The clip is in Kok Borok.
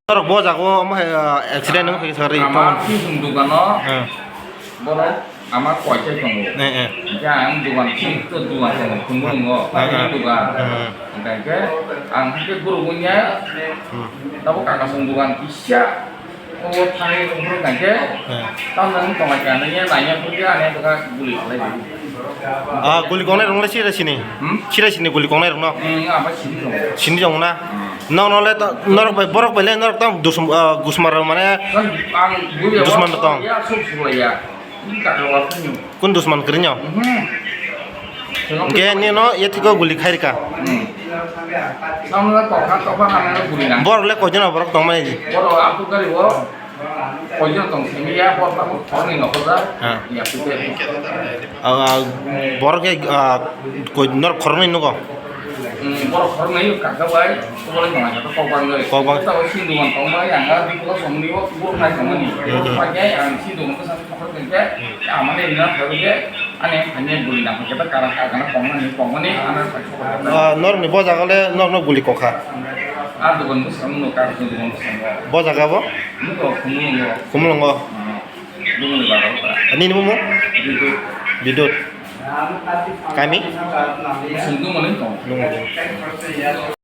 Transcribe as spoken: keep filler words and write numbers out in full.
Norok bo jago omo hai, ah, accident wng kha sakri. Ama tong. Thisung dukano. Eh. Borok ama koichai tongo. Eh, eh. Hingke ang dugan thisung to dugan tongo, Khumulwngo, eh, eh, Khumulwng dugan. Eh. Hingke ang hingke guru bunya. Hmm. Tabo kakasong dugan kisa. O thani tongphuru hingke. Eh. Tamno wng tongma khe nangya, nangya phuru khe ani bwkha guli khlai di. Ah, guli kongnai rok le sira sini. Hmm? Sira sini guli kongnai rok no. Hmm, abo sini rok. Sini rok na. Hmm. Nokno le to, norok bai, borok bai le norok tamo dusum-, ah, gusmar rok mane. Kan ang guli dusman rok tong. Ya, suk suk ya. Ini kaka wa phunyu. Kun dusman krinyo? Hmm. Hingke nino yetiko guli khairika. Hmm. Samla tokha tokha hamya guli na. Borok le koijon borok tongmani? Borok aku gari o. Koijon tong simi ya, bor tabuk khoroknwi nokhorjak. Ha. Ya, pute. Ah, ah, borok ke, ah, koi, norok khoroknwi nugo? Hmm, borok khoroknwi kaksa bai, kubulai tong kha, kok bangwi. Kok bang. Tabo sindugan tongmani, ang ah, dikhulo songni o, kubur khai tongmani. Hmm, hmm. Paikhe ang sindugan bwsa nokhor khe, hmm, amani rina khaikhe, ani phanya guli nang khe, kara kha gana tongmani, tongmani, ano khaikhe. Ah, norokni bo jaga le, norokno guli kokha? Ah, dugan bwskango, kar dugan bwskango. Bo jaga bo? Nugo, Khumulwngo. Khumulwngo. Hmm. Bumungni bagwi kha. Nini bumung? Bidut. Bidut. Kami? Sungdung mani tong. Nungdung.